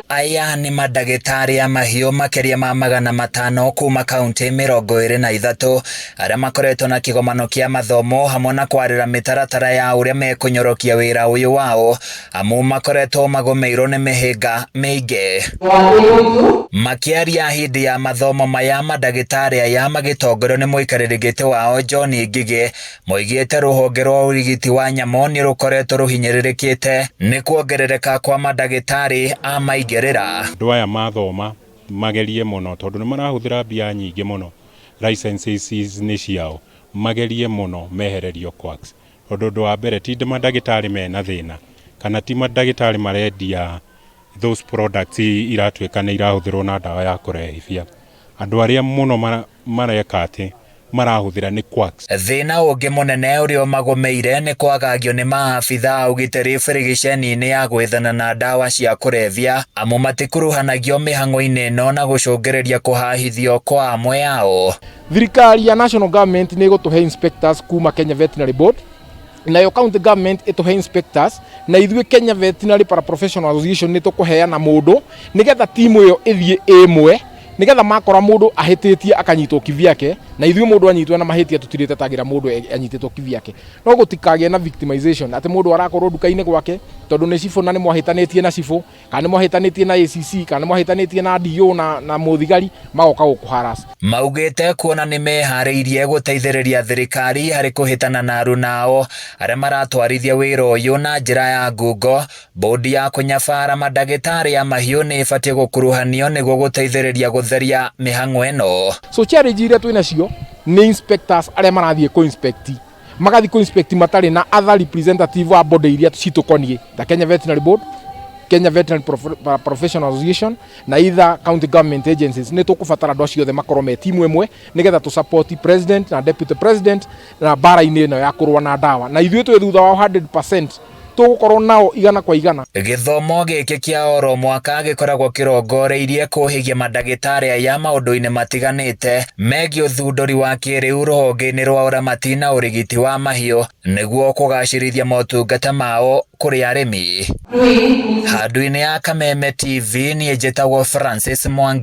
Aya nĩ mandagĩtarĩ a mahiũ makĩria ma 500 kuma kauntĩ 23 arĩa makoretwo na kĩgomano kĩa mathomo hamwe na kwarĩra mĩtaratara ya ũrĩa mekũnyorokia wĩra ũyũ wao amu makoretwo magũmĩirwo nĩ mĩhĩnga mĩingĩ. Makĩaria hĩndĩ ya mathomo maya, mandagĩtarĩ aya magĩtongorio nĩ mũikarĩri gĩtĩ wao John Ngigĩ moigĩte rũhonge rwa ũrigiti wa nyamũ nĩ rũkoretwo rũhinyĩrĩrĩkĩte nĩ kuongerereka kwa mandagĩtarĩ a maigĩrĩra. Andũ aya mathoma magerie mũno tondũ nĩ marahũthĩra mbia nyingĩ mũno licenses nĩ ciao, magerie mũno mehererio quacks, tondũ ũndũ wa mbere ti mandagĩtarĩ mena thĩna kana ti mandagĩtarĩ marendia those products iratuĩka nĩ irahũthĩrwo na ndawa ya kũrehithia. Andũ arĩa mũno mareka atĩ marahũthĩra nĩ quacks. Thĩna ũngĩ mũnene ũrĩa ũmagũmĩire nĩ kwagagio nĩ maabitha a ũgitĩri birigiceni-inĩ ya gwethana na ndawa cia kũrebia amu matikuruhanagio mĩhang'o-inĩ ĩno na gũcũngĩrĩria kũhahithio kwa amwe ao. Thirikari ya national government nĩ ĩgũtũhe inspectors kuma Kenya Veterinary Board, nayo county government ĩtũhe inspectors, na ithuĩ Kenya Veterinary Paraprofessional Association nĩ tũkũheana mũndũ nĩgetha timu ĩyo ĩthiĩ ĩmwe, nĩgetha makora mũndũ ahĩtĩtie akanyitwo kivyake, na ithuĩ mũndũ anyitwo na mahĩtia tũtirĩtetagĩra mũndũ anyitĩtwo kivyake. No gũtikagĩe na victimization atĩ mũndũ arakorwo nduka-inĩ gwake tondũ nĩ cibũ na nĩ mwahĩtanĩtie na cibũ kana nĩ mwahĩtanĩtie na ACC kana nĩ mwahĩtanĩtie na DO na mũthigari magoka gũkũharass. Maugĩte kuona nĩ meharĩirie gũteithĩrĩria thirikari harĩ kũhĩtana na aruna ao arĩa maratwarithia wĩra ũyũ na njĩra ya ngungo. Bodi ya kũnyabara mandagĩtarĩ a mahiũ nĩ ĩbatiĩ gũkuruhanio nĩguo gũteithĩrĩria gũtheria mĩhang'o ĩno. So challenge iria twĩ nacio nĩ inspectors arĩa marathiĩ kũ inspect, magathiĩ kũ inspect matarĩ na other representative wa body iria citũkoniĩ ta Kenya Veterinary Board, Kenya Veterinary Professional Association na either county government agencies. Nĩ tũkũbatara andũ acio othe makorwo me timu ĩmwe nĩgetha tũ support president na deputy president na mbara-inĩ ĩno ya kũrũa na ndawa, na ithuĩ twĩ thutha wao 100%, tũgũkorwo nao igana kwa igana. Gĩthomo gĩkĩ kĩa oro mwaka gĩkoragwo kĩrongoreirie kũhĩgia mandagĩtarĩ aya maũndũ-inĩ matiganĩte megiĩ ũthundũri wa kĩrĩu rũhonge-inĩ rwa ũramati na ũrigiti wa mahiũ nĩguo kũgacĩrithia motungata mao kũrĩ arĩmi. Handũ-inĩ ya Kameme TV, niĩ njĩtagwo Francis Mwangi.